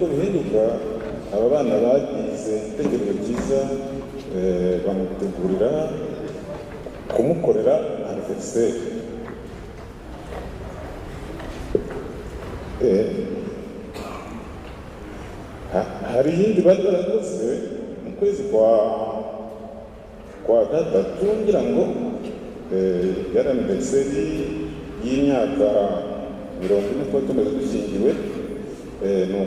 yuko bihinduka, aba bana bagize igitekerezo cyiza, bamutegurira kumukorera anniversaire. Hari iyindi bari barakoze mu kwezi kwa gatatu, ngira ngo yari anniversaire y'imyaka 40 tuba tumaze dushyingiwe.